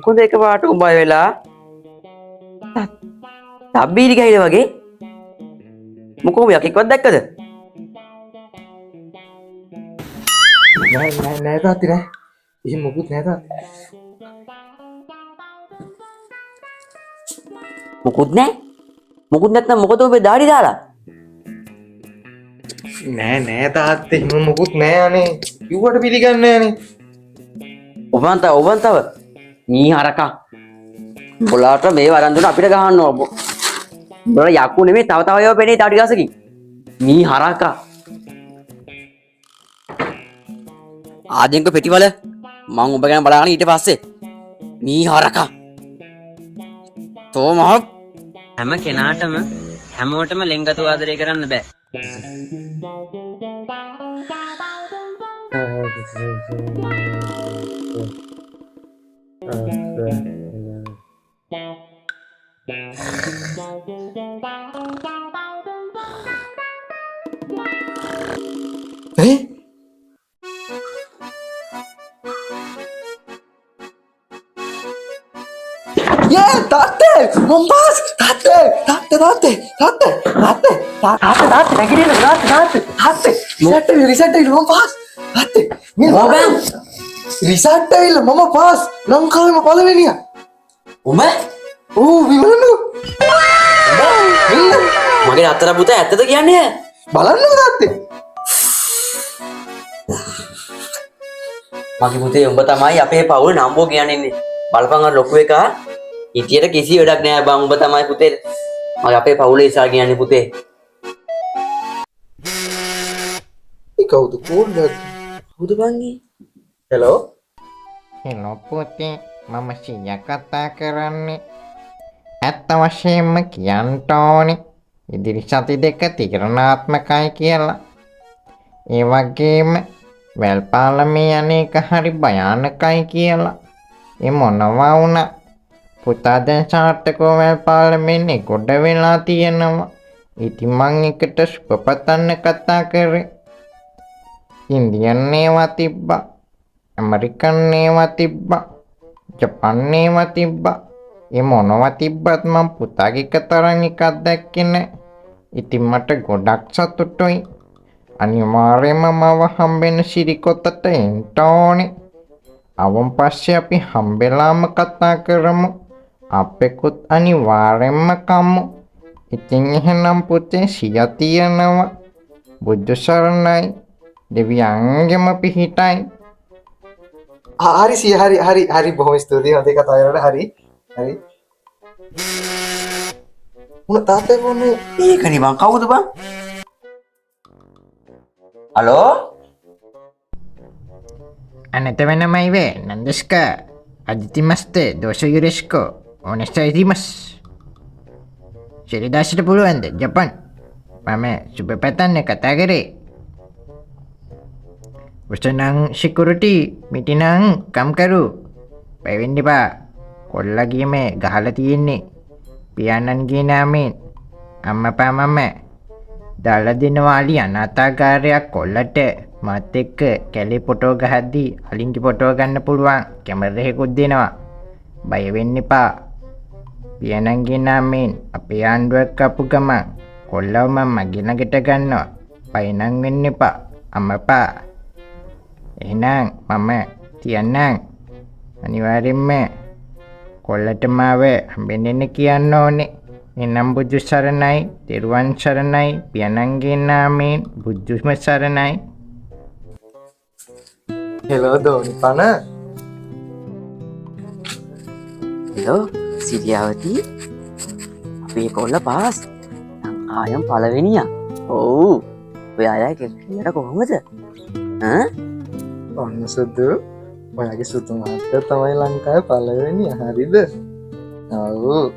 මොකද එකපාරට උඹ බය වෙලා තබ්බීරි ගහිලා වගේ? මොකෝ ඔබ යකෙක්වත් දැක්කද? නෑ නෑ නෑ තාත්තේ නෑ. එහෙම මොකුත් නෑ තාත්තේ. මොකුත් නෑ? මොකුත් නැත්නම් මොකද ඔබේ දාඩි දාලා? නෑ නෑ තාත්තේ එහෙම මොකුත් නෑ අනේ. කිව්වට පිළිගන්නේ නෑනේ. ඔබන් තව ඔබන් තව මී හරකා. උඹලාට මේ වරන් දුන්න අපිට ගහන්න ඕන. උඹලා යකු නෙමෙයි තව තව ඒවා පෙනේ තව ටික දවසකින්. මී හරකා. ආදෙන්ක පෙටිවල මං උඹ ගැන බලාගෙන ඊට පස්සේ මී හරකා. තෝ මහ හැම කෙනාටම හැමෝටම ලෙන්ගතු ආදරය කරන්න බෑ. ඈ? යේ තාත්තේ මම පාස් තාත්තේ තාත්තේ තාත්තේ තාත්තේ තාත්තේ තාත්තේ තාත්තේ නැගිටින්න තාත්තේ තාත්තේ තාත්තේ රිසල්ට් ඇවිල්ලා රිසල්ට් ඇවිල්ලා මම පාස් තාත්තේ මේ මොකද? රිසල්ට් ඇවිල්ලා මම පාස් ලංකාවේම පළවෙනියා. උඹ? ඔව් විවරණු මෙන්න මගේ අතර පුතා ඇත්තද කියන්නේ? බලන්නකෝ තාත්තේ. මගේ පුතේ උඹ තමයි අපේ පවුල නම්බුව කියන්නේ ඉන්නේ. බලපන් අර ලොකු එකා හිටියට කිසි වැඩක් නෑ බං. උඹ තමයි පුතේ මගේ අපේ පවුලේ ඉස්සර කියන්නේ පුතේ. ඒ කවුද කෝල් එකක්? කවුද බං ඒ? හෙලෝ හෙලෝ පුතේ, මම සිය කතා කරන්නේ. ඇත්ත වශයෙන්ම කියන්න ඕනේ ඉදිරි සති දෙක තීරණාත්මකයි කියලා. ඒ වගේම වැල්පාලමේ යන එක හරි භයානකයි කියලා. ඒ මොනවා වුණා පුතා දැන් සාර්ථකව වැල්පාලමෙන් ගොඩ වෙලා තියෙනවා. ඉතින් මං එකට සුබ පතන්න කතා කරේ. ඉන්දියන් ඒවා තිබ්බා, ඇමරිකන් ඒවා තිබ්බා, ජපන් ඒවා තිබ්බා. ඒ මොනවා තිබ්බත් මං පුතාගේ එක තරම් එකක් දැක්කේ නෑ. ඉතින් මට ගොඩක් සතුටුයි. අනිවාර්යයෙන්ම මව හම්බෙන සිරිකොතට එන්න ඕනේ. අවුන් පස්සේ අපි හම්බෙලාම කතා කරමු. අපෙකුත් අනිවාර්යයෙන්ම කමු. ඉතින් එහෙනම් පුතේ සිය තියනවා. බුදු සරණයි, දෙවියන්ගෙම පිහිටයි. හරි සිය හරි හරි හරි බොහොම ස්තුතියි හොඳේ කතා කරලා හරි හරි. මොන තාත්තේ ෆෝන් එක? ඒකනේ බං කවුද බං? හලෝ? あなたは名前は何ですか？あじてましてどうぞよろしくお願いします。සිරිදාසට පුළුවන්ද ජපන්? මම සුබ පතන්න කතා කරේ. උසනං සිකියුරිටි මිටිනං කම්කරු බය වෙන්න එපා. කොල්ලගේම ගහලා තියෙන්නේ. පියාණන්ගේ නාමයෙන් අම්මපා මම දාලා දෙනවා අලි අනාථාගාරයක් කොල්ලට. මාත් එක්ක කැලේ ෆොටෝ ගහද්දි අලින්ගේ ෆොටෝ ගන්න පුළුවන් කැමරා එකකුත් දෙනවා. බය වෙන්න එපා. පියාණන්ගේ නාමයෙන් අපේ ආණ්ඩුවක් ආපු ගමන් කොල්ලව මම මගේ ළඟට ගන්නවා. බය නම් වෙන්න එපා අම්මපා. එහෙනම් මම තියන්නම්. අනිවාර්යෙන්ම කොල්ලට මාව හම්බෙන්න එන්න කියන්න ඕනේ. එනම් බුදු සරණයි, තෙරුවන් සරණයි, පියාණන්ගේ නාමයෙන් බුදුම සරණයි. හෙලෝ දෝනි පන. හෙලෝ සිරියාවති, අපේ කොල්ල පාස් ආයම් පළවෙනියා. ඔව් ඔය අය කෙල්ලට කොහොමද? ඈ? ඔන්න සුදු ඔයාගේ සුදු මහත්තයා තමයි ලංකාවේ පළවෙනියා හරිද? ඔව්.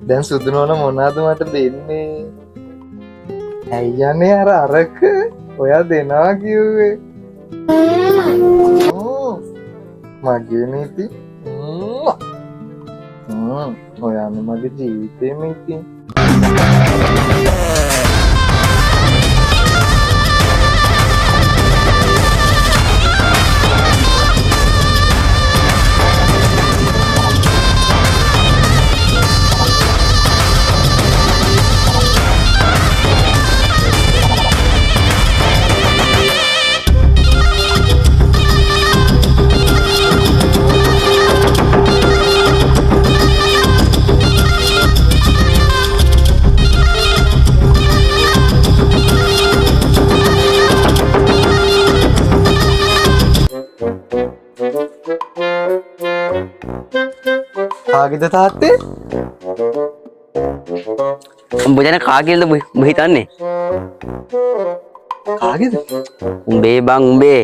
දැන් සුදු නෝනා මොනවද මට දෙන්නේ? ඇයි යන්නේ අර අරක ඔයා දෙනවා කිව්වේ? ඔව්. මගේ නීති. ඔයානේ මගේ ජීවිතේම ඉතින්. කාගේද තාත්තේ? උඹ දැන කාගේද උඹ හිතන්නේ? කාගේද? උඹේ බං උඹේ.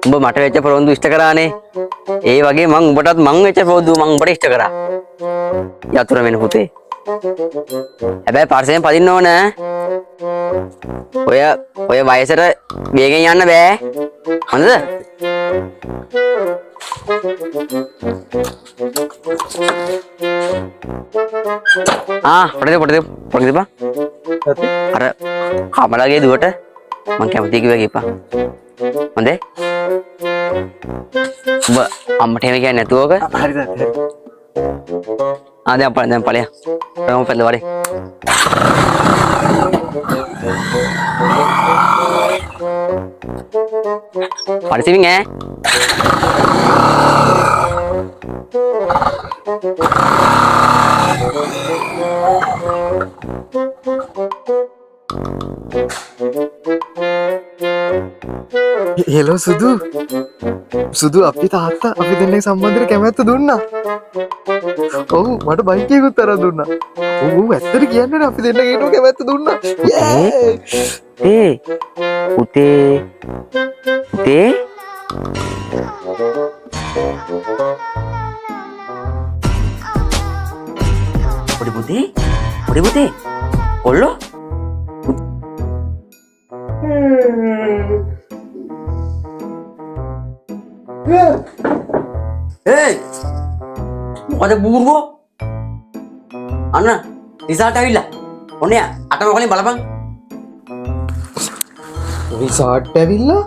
උඹ මට වෙච්ච පොරොන්දු ඉෂ්ට කරානේ. ඒ වගේ මං උඹටත් මං වෙච්ච පොරොන්දු මං උඹට ඉෂ්ට කරා. යතුරු වෙන පුතේ. හැබැයි පර්සෙන් පදින්න ඕන. ඔය ඔය වයසට වේගෙන් යන්න බෑ. හොඳද? ආ පොඩි පොඩි පොඩි දීපන්. අර කමලගේ දුවට මං කැමතියි කිව්වා කියපන්. හොඳේ? උඹ අම්මට එහෙම කියන්නේ නැතුව ඔක. හරි තාත්තේ. ආ දැන් පළ දැන් ඵලයන්. රම පැද්ද වරේ. පරිස්සමින් ඈ. හෙලෝ සුදු. සුදු අපි තාත්තා අපි දෙන්නේ සම්බන්ධයට කැමැත්ත දුන්නා. ඔව් මට බයික් එකකුත් අරන් දුන්නා. ඔව් ඔව් ඇත්තට කියන්නේ අපි දෙන්න ගේනවා කැමැත්ත දුන්නා. යේ! ඒ පුතේ පුතේ පොඩි පුතේ පොඩි පුතේ කොල්ලෝ ඒයි මොකද බූරුවෝ අන්න රිසල්ට් ඇවිල්ලා ඔන්න අටම කලින් බලපන් රිසල්ට් ඇවිල්ලා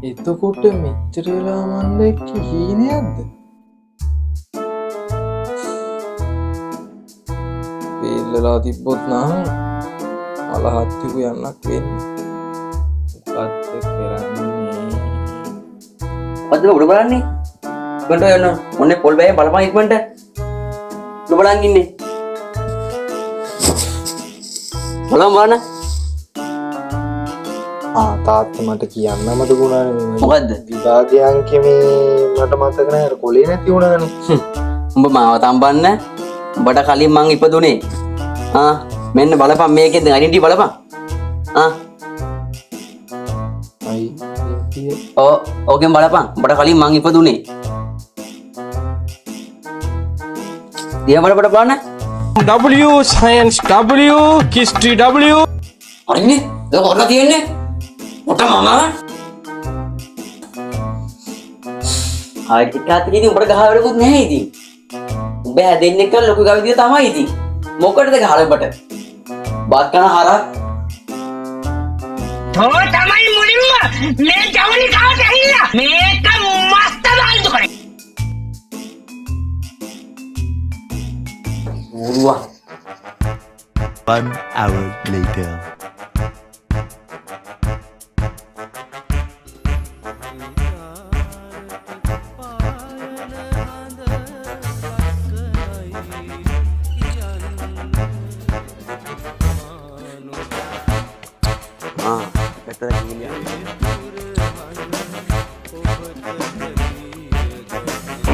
එතකොට මෙච්චර වෙලා මන් දැක්කේ හීනයක්ද? වේල්ලලා තිබ්බොත් නම් මලහත්තිකු යන්නක් වෙන්නේ. මොකද්ද කරන්නේ? මොකද්ද උඩ බලන්නේ? ඉක්මනට යන්න. ඔන්නේ පොල් බෑයෙන් බලපන් ඉක්මනට. උඩ බලන් ඉන්නේ. බලන්න බලන්න. ආ තාත්තා මට කියන්න අමතක වුණානේ මේ මොකද්ද? විභාගයේ අංකෙ මේ මට මතක නෑ අර කොලේ නැති වුණානේ. උඹ මාව තම්බන්න. උඹට කලින් මං ඉපදුනේ. ආ මෙන්න බලපන් මේකෙන් දැන් අයිඩෙන්ටිටි බලපන්. ආ අයිඩෙන්ටිටි ඔව් ඕකෙන් බලපන්. උඹට කලින් මං ඉපදුනේ. දිහා බල බල බලන්න. W science W history W. හරිනේ. ඒක කරලා තියෙන්නේ. මොට මම ආයෙත් ටිකක් ඉතින් උඹට ගහ වැඩකුත් නැහැ ඉතින්. උඹ හැදෙන්න එක ලොකු ගවිදිය තමයි ඉතින්. මොකටද ගහලා උඹට? බත් කන හරක්. තෝ තමයි මුලින්ම මේ ජවනිකාවට ඇහිලා මේක මස්ත බාල්දු කරේ. ඌරුවා. 1 hour later. ආ පැත්තට ගිහින් යන්න.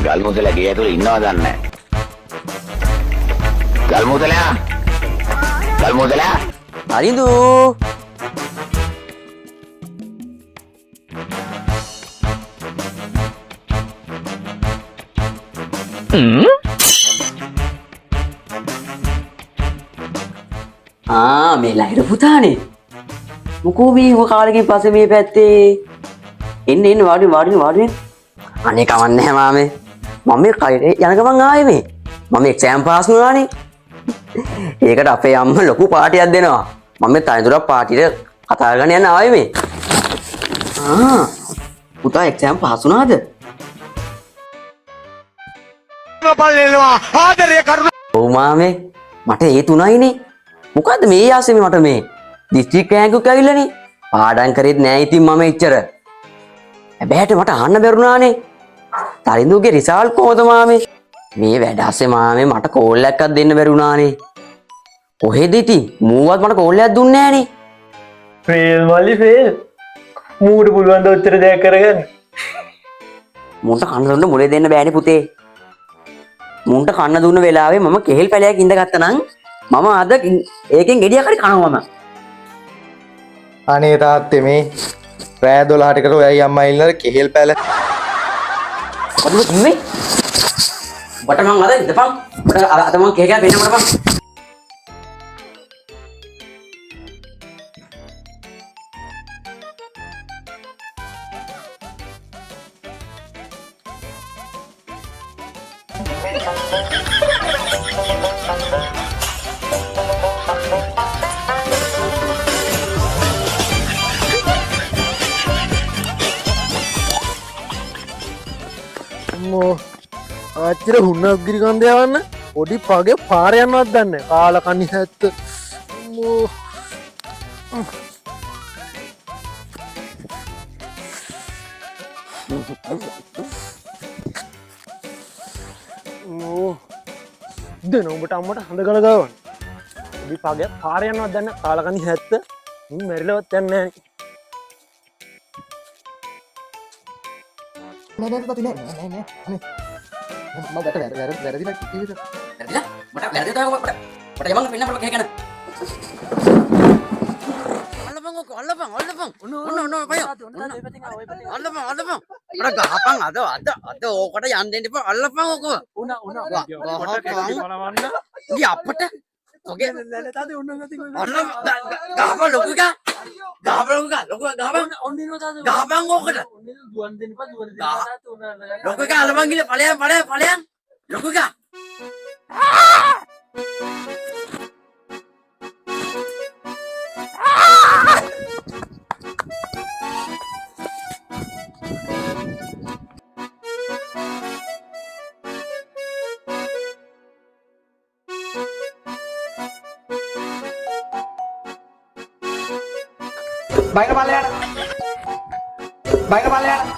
ගල් මුදලා ගේ ඇතුලේ ඉන්නව දන්නේ නැහැ. ගල් මුදලා ගල් මුදලා හරිදු ආ මේ ලහිරු පුතානේ. මොකෝ මේ ඔය කාලෙකින් පස්සේ මේ පැත්තේ එන්න එන්න වාඩි වාඩි වාඩි. අනේ කමන්නේ නැහැ මාමේ. මම මේ කයිරේ යන ගමන් ආවේ මේ. මම එක්සෑම් පාස් වුණානේ. ඒකට අපේ අම්මා ලොකු පාටියක් දෙනවා. මම මේ තනිදුරක් පාටියට කතා කරගෙන යන ආවේ මේ. ආ පුතා එක්සෑම් පාස් වුණාද? ඔව් මාමේ මට ඒ තුනයිනේ. මොකද්ද මේ ආසේ මේ මට මේ දිස්ත්‍රික් රෑන්කුක් ඇවිල්ලානේ. පාඩම් කරෙත් නෑ ඉතින් මම එච්චර. හැබැයි මට අහන්න බැරුණානේ. තරිඳුගේ රිසල්ට් කොහොමද මාමේ? මේ වැඩ ඇස්සේ මාමේ මට කෝල් එකක්වත් දෙන්න බැරුණානේ. කොහෙද ඉතින් මූවත් මට කෝල් එකක් දුන්නේ නෑනේ. ෆේල් මල්ලි ෆේල්. මූට පුළුවන් ද ඔච්චර දෙයක් කරගන්න? මුන්ට කන්න දුන්න මොලේ දෙන්න බෑනේ පුතේ. මුන්ට කන්න දුන්න වෙලාවේ මම කෙහෙල් පැලයක් ඉඳගත්තා නම් මම අද ඒකෙන් ගෙඩියක් හරි කනවා මම. අනේ තාත්තේ මේ රෑ 12ට කට ඔයයි අම්මයි ඉන්නර කෙහෙල් පැල. මොකද කිව්වේ? උඹට මං අද ඉඳපන්. උඹට අද මං කෙහෙල් කෑල්ල පෙන්නන්න මට බං. අම්මෝ ආච්චිට හුන්නග්ගිරි කන්ද යවන්න පොඩි පගේ පාර යන්නවත් දන්නේ නැහැ. කාලා කන්නේ ඇත්ත. අම්මෝ අම්මෝ දෙන උඹට අම්මට හඳ ගල ගවන්න. පොඩි පගේ පාර යන්නවත් දන්නේ නැහැ. කාලා කන්නේ ඇත්ත. උන් මැරිලවත් යන්නේ නැහැ. නෑ නෑ තාත්තේ නෑ නෑ නෑ අනේ මම වැට වැර වැර වැරදිලා කිව්වද? වැරදිලා? මට වැරදිලා තමයි මට මට යමන් පෙන්නන්න මට කෙහෙල් කන. අල්ලපන් ඔක අල්ලපන් අල්ලපන්. ඔන්න ඔන්න ඔන්න පය. අල්ලපන් අල්ලපන්. මට ගහපන් අද අද අද ඕකට යන්න දෙන්න එපා. අල්ලපන් ඔක. උන උන ගහපන්. ඉතින් අපට ඔගේ අල්ලපන් ගහපන් ලොකු එකා. ගහපන් ලොකු එකා. ලොකු එකා ගහපන්. ගහපන් ඕකට. ලොකු එකා අල්ලපන් ගිහලා ඵලයන් ඵලයන් ඵලයන්. ලොකු එකා. බයින පල්ලෙහාට. බයින පල්ලෙහාට.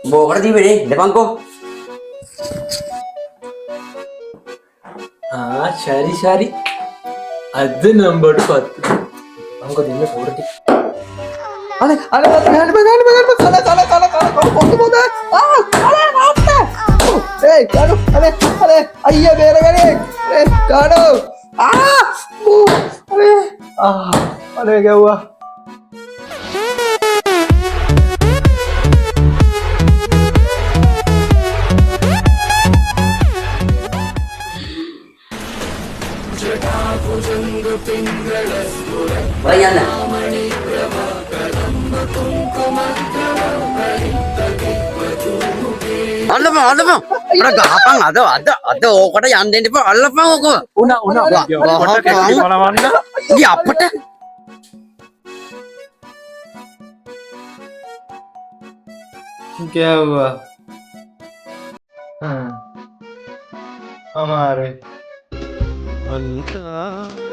උඹ ඕකට දීපේ නේ ඉඳපන්කෝ. ආ ශරි ශරි අද නම් බඩු පත්තු. අංක දෙන්න පොර ටික. අනේ අනේ තාත්තේ ගහන්න බෑ ගහන්න බෑ ගහන්න බෑ. කන කන කන කන කොහොමද මොද? ආ අනේ තාත්තේ. ඒයි කනු අනේ අනේ අයියා බේරගන්නේ. අනේ කනු. ආ මූ අනේ ආ අනේ ගැව්වා. බලන් යන්න. අල්ලපන් අල්ලපන්. මට ගහපන් අද අද අද ඕකට යන්න දෙන්න එපා. අල්ලපන් ඔක. උන උන ගහපන්. ඉතින් අපට क्या हुआ? අමාරුයි. අන්තා